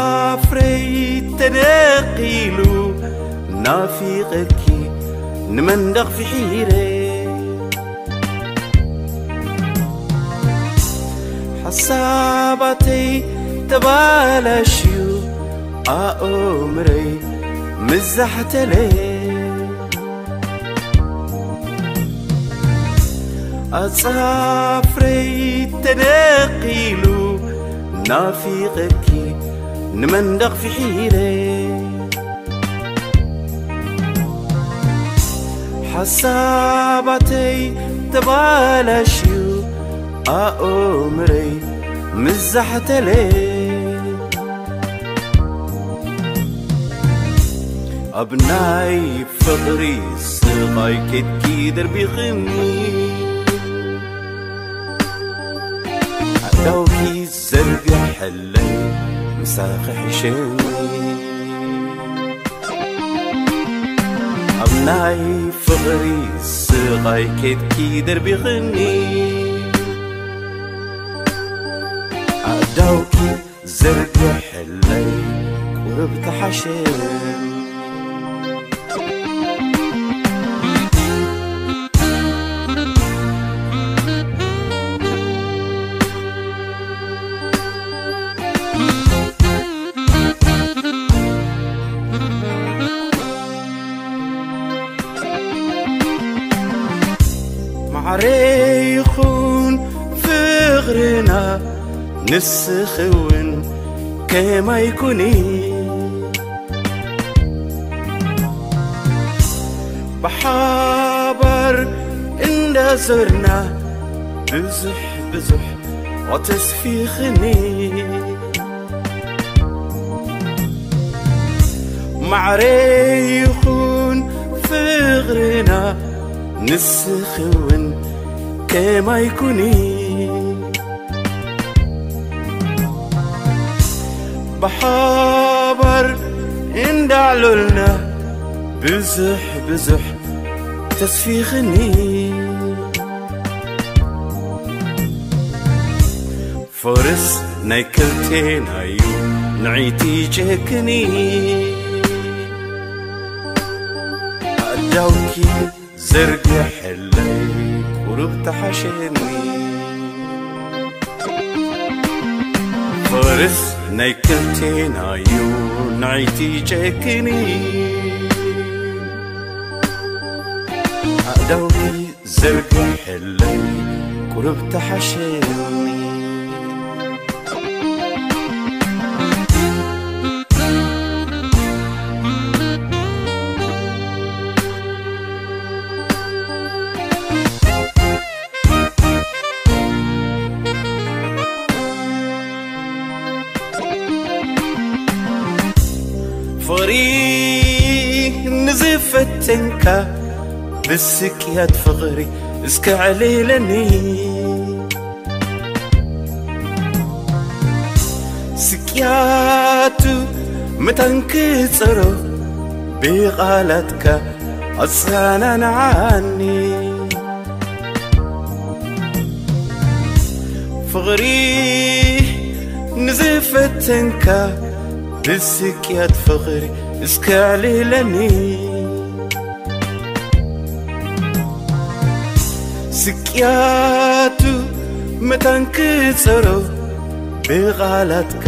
ኣፍረይ ተነቂሉ ናፊቐኪ ንመንደቕ ፍሒረ። ሓሳባተይ ተባላሽዩ ኣእምረይ ምዛሕተለ። ኣጻፍረይ ተነቂሉ ናፊቐኪ ንመንደቕ ፍሒረ። ሓሳባተይ ተባላሽዩ ኣእምረይ ምዛሕተለ። ኣብ ናይ ፍቕሪ ስቓይ ኬድኪ ደርቢኽኒ፣ ኣእዳውኪ ዘርግሐለይ ምሳኺ ሕሸኒ። ኣብ ናይ ፍቕሪ ስቓይ ኬድኪ ደርቢኽኒ፣ ኣእዳውኪ ዘርግሐለይ ቁሩብ ተሓሸኒ። ማዕረ ይኹን ፍቕርና፣ ንስኺ እውን ከማይ ኩኒ። ብሓባር እንዳዞርና ብዙሕ ብዙሕ ኣተስፊኽኒ። ማዕረ ይኹን ፍቕርና፣ ንስኺ እውን ከማይ ኩኒ። ብሓባር እንዳዕለልና ብዙሕ ብዙሕ ተስፊኽኒ። ፈረስ ናይ ክልቴናዩ ንዕይቲ ጨክኒ፣ ኣእዳውኪ ዘርግሐለይ ቁሩብ ተሓሸኒ። ፈረስ ናይ ክልቴናዩ ንዕይቲ ጨክኒ፣ ኣእዳውኪ ዘርግሐለይ ቁሩብ ተሓሸኒ። ፍቕሪ ንዝፈተንካ ብስቅያት ፍቕሪ እስከ ዕልለኒ። ስቅያቱ መታን ክጸሮ ብቓላትካ ኣጸናንዓኒ። ፍቕሪ ንዝፈተንካ ብስቅያት ፍቕሪ እስከ ዕልለኒ። ስቅያቱ መታን ክጸሮ ብቓላትካ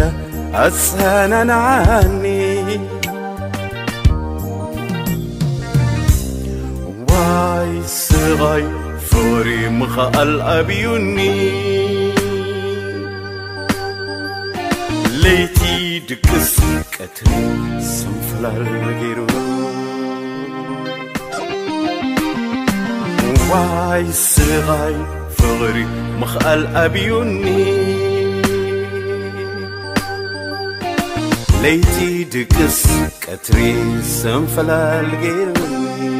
ኣጸናንዓኒ። ዋይ ስቓይ ፍቕሪ ምኽኣል ኣብዩኒ። ለይቲ ድቅስ ቀትሪ ሰንፈላል ገይሩ። ዋይ ስቓይ ፍቕሪ ምኽኣል ኣብዩኒ። ለይቲ ድቅስ ቀትሪ ሰንፈላል ገይሩኒ።